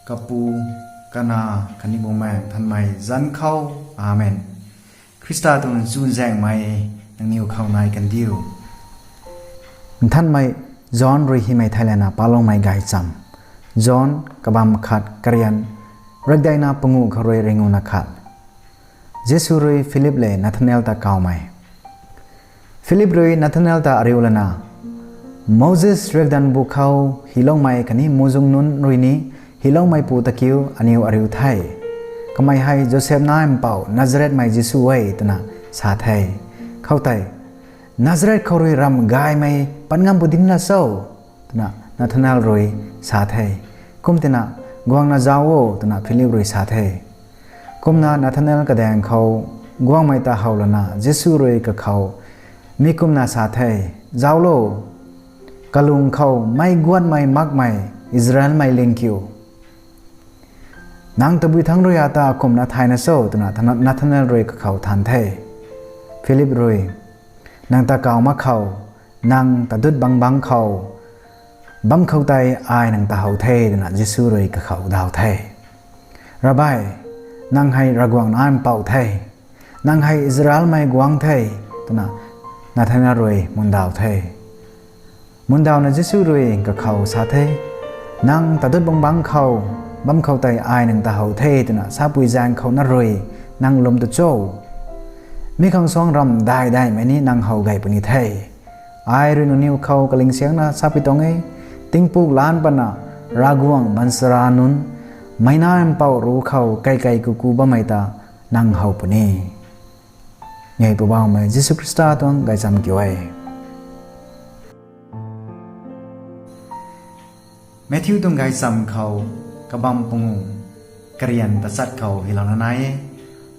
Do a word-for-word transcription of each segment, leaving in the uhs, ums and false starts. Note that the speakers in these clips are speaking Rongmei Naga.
Kapu, Kanac khatni Bumaengh Nthanmei zanc khou. Amen. Khrista tuang chuzaenghmei nangniw khou nai kandiu. Nthanmei John rui hymei theilayna paloumei gaychamv. John kabamv khat, karian rakdeina panguh khou rui ringuna khat. Jisu rui Philip lev Nathanael ta kawmei. Philip rui Nathanael ta ariulana, Moses riakdanv bu khou hyloumei khatni muhzwng nunc rui ni hyloumeipu ta kiu aniw ariu the. Kamei hei Joseph nac mpouh Nazarethmei Jisu e, twna sa the. Khoutei, Nazareth khou rui ramh gaymei pat ngam pu dinc la cho? twna Nathanael rui sa the. Kumtina, Guangna zauc o, twna Philip rui sa the. Kumna Nathanael kadaeng khou guangmei ta how lana Jisu rui kakhou mi kumna sa the, Zauc lo, kalung khou meic guatmei makmei Israelmei ling kiu. Nang tabui thangc rui ata kumna thayna cho? twna Nathanael rui kakhou than the. Philip rui, Nang ta kaw mak khou, nang ta dut bang bangc khou, bam khou tei ai nang ta how the, twna Jisu rui kakhou daw the. Rabbi, nang hei Ravguangc nac mpouh the, nang hei Israelmei guangc the, twna Nathanael rui mundaw the. Mundawna Jisu rui kakhou sa the, Nang ta dut bang bangc khou, bam khou tei ai nang ta how the, twna sapui zaeng khou na rui nang lwm tu cho? Mi khang suang ramh dai daihmei ni nang how gay puni the. Ai rui nangniw khou kaling siangna sapui tuang e, tingpuk laanc pana Ravguangc baanchara nunc, meic nac mpouh ruc khou kei kei kuku bammei ta nang how puni. Nge Poubauhmei Jisu Khrista tuang gaychamv kiu e. Matthew tuang gaychamv khou kabamv panguh, karian tachat khou hylouna nai e,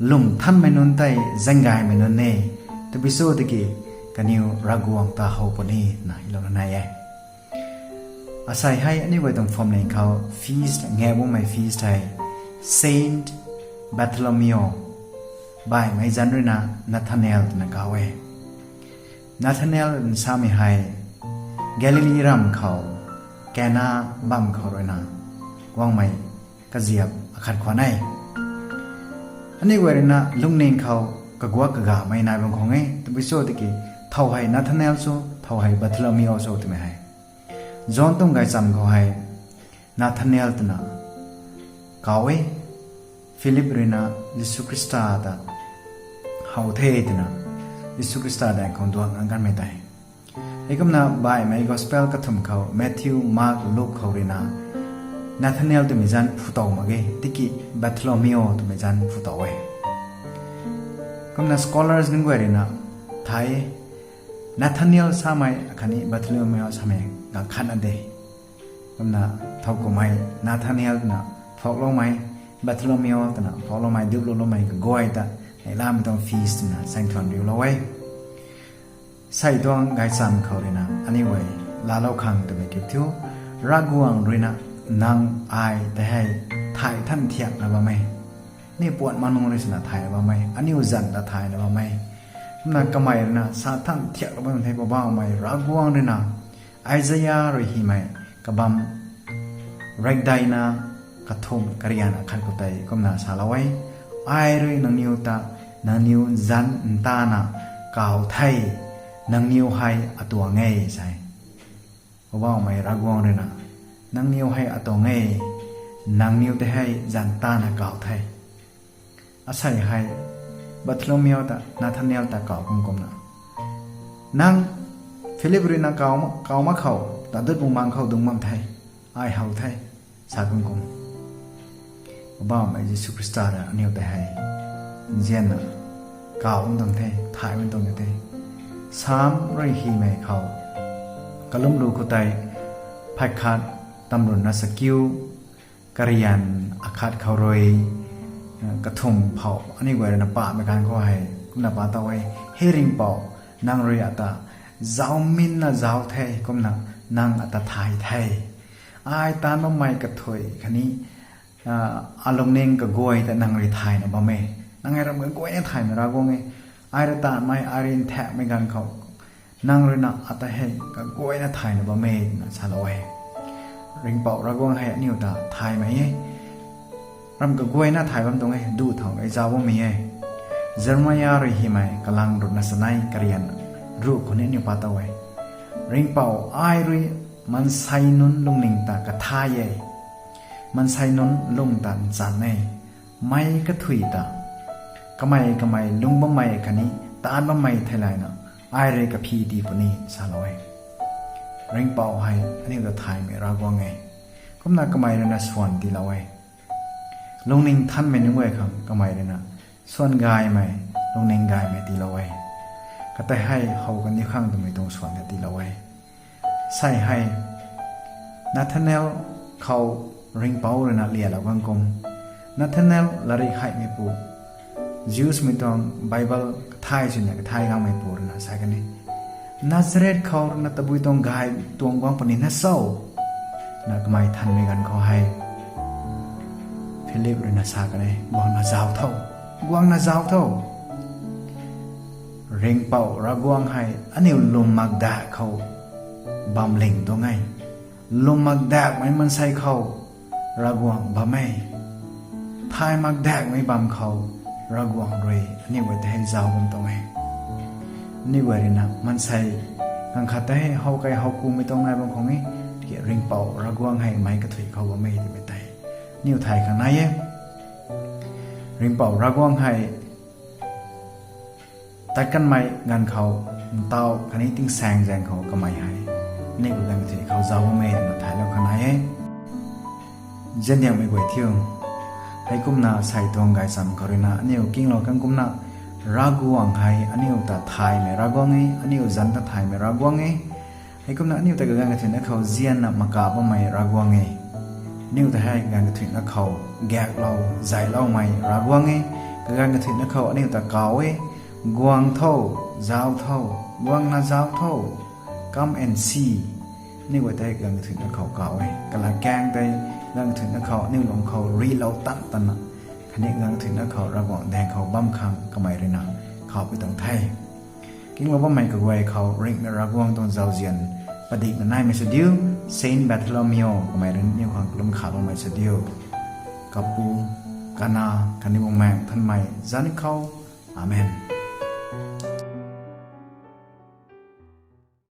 Lungthanmei nunc tei zaenggaymei nunc e, tabui cho tiki kaniw Ravguangc ta how puni, twna hylouna nai e. Asei hei aniu guay tuang phuamling khou feast, ngaek bammei feast hei Saint Bartholomew, baihmei zanc ruina Nathanael twna kauc e. Nathanael nsamei hei Galili ramv khou Kana bamv khou ruina guangmei kaziap akhat khwan e. Aniu guay ruina lungning khou kaguak kagamei nai bam khwan e, tabui cho tiki thow hei Nathanael cho, thow hei Bartholomew cho twmei hei. John tuang gaychamv khou hei Nathanael twna kauc e. Philip ruina Jisu Khrista ta how the twna Jisu Khrista daeng khou duangna ganmei tei. Heikumna baihmei gospel kathumh khou Matthew, Mark, Luke khou ruina Nathanael twmei zanc phu tow mak ge, tiki Bartholomew twmei zanc phu tow e. Kumna scholars nunc guay ruina thay e, Nathanael samei khatni Bartholomew samei gakhatna de. Kumna thowkumhmei Nathanael twna phuakloumei, Bartholomew twna phuakloumei, duplouloumei kaguay ta neihlamei tuang feast twna saengthuan riulou e. Sei tuang gaychamv khou ruina aniu guay laalou khang twmei kiu thu, Ravguangc ruina nang ai tei hei thay than thiakna bam e. Ni puan manung rui swna thayna bam e, aniu zanc ta thayna bam e. Kumna kamei ruina sa than thiakna bam the, Poubauhmei Ravguangc ruina Isaia rui hymei kabamv rakdeina kathumh, karian akhat khou tei kumna salou e, Ai rui nangniw ta, nangniw zanc ntana kauc the, nangniw hei atuang e, sa e. Poubauhmei Ravguangc ruina, nangniw hei atuang e, nangniw tei hei zanc ntana kauc the. Asei hei Bartholomew ta Nathanael ta kauc kum kumna, nang Philip ruina kauc mak khou, ta dut bang bangc khou dungc bam the, ai how the, sa kum kum, Poubauhmei Jisu Khrista rui aniu tei hei nzianna kauc bam tuang the, thay bam tuang the. Sam rui hymei khou, kalumlu khou tei, phay khat, tamrunna sakiu, karian akhat khou rui kathumh phou aniu guay ruina pahmei ganv khou hei kumna pa tow e, He Ringhpouc, nang rui ata zauminna zauc the, kumna nang ata thay the. Ai taanv bammei kathuic khatni alungning kaguay ta nang rui thayna bam e. Nang hei ram kaguayna thaymei Ravguangc e. Ai rui taanvmei, ai rui nthaekmei ganv khou nang ruina ata hei kaguayna thayna bam e, twna salou e. Ringhpouc Ravguangc hei aniu ta thaymei e. Ram kaguayna thay bam tuang e, duh thau ei zauc bammei e. Jeremia rui hymei kalang ruhna sanei karian ruh khou ni aniu pat tow e. Ringhpouc ai rui maansei nunc lungning ta kathay e. Maansei nunc lung ta nchan e. Mei kathui ta kamei kamei lung bammei khatni taanc bammei theilayna ai rui kaphi tii puni salou e. Ringhpouc hei aniu ta thaymei Ravguangc e. Kumna kamei ruina swan tiilou e. Lungning nthanmei nunc guay khang kamei ruina swan gaymei, lungning gaymei tiilou e. Katei hei how kaniw khang twmei tuang swan ta tiilou e. Sei hei Nathanael khou Ringhpouc ruina lialou ganv kum, Nathanael latrik heimeipu, Jewsmei tuang Bible kathay swna kathay gangmeipu ruina sa kan e, Nazareth khou ruina tabui tuang gay tuang guang puni na cho? Na kamei thanmei ganv khou hei Philip ruina sa kan e, guangna zauc tho, guangna zauc tho. Ringhpouc Ravguangc hei aniu lwm makdaek khou bamling tuang e. Lwm makdaekmei maansei khou Ravguangc bam e. Thay makdaekmei bam khou Ravguangc rui aniu guay ta hei zauc bam tuang e. Aniu guay ruina maansei ganv khat tei hei how kei how kumei tuang nai bam khang e, tiki Ringhpouc Ravguangc hei meic kathui khou bam e twmei tei aniu thay khang nai e. Ringhpouc Ravguangc hei tat kanmei ganv khou, ntauh khatni tingsaeng zaeng khou kamei hei aniu ganv kathui khou zauc bam e twna thaylou khang nai e. Ziandiangmei guay thiu, heikumna sei tuang gaychamv khou ruina aniu kinglou kan kumna, Ravguangc hei aniu ta thaymei Ravguangc e, aniu zanc ta thaymei Ravguangc e. Heikumna aniu ta kaganv kathuina khou zianna maka bammei Ravguangc e. Aniu ta hei kaganv kathuina khou gaeklou, zayloumei Ravguangc e. Kaganv kathuina khou aniu ta kaw e, guang tho, zauc tho, guangna zauc tho, come and see. Aniu guay tei kaganv kathuina khou kaw e. Kalat kaeng tei kaganv kathuina khou aniu lung khou rilou tan tanna, khatni kaganv kathuina khou Ravguangc daeng khou bam khang kamei ruina khou pui tuang the. Kinglou bammei kaguay khou ringhmei Ravguangc tuang zauzian padikna naimei sw diu, Saint Bartholomew kamei rui aniu khang kalum kha bammei sw diu. Kapu, Kanac, khatni Bumaengh Nthanmei zanc khou. Amen.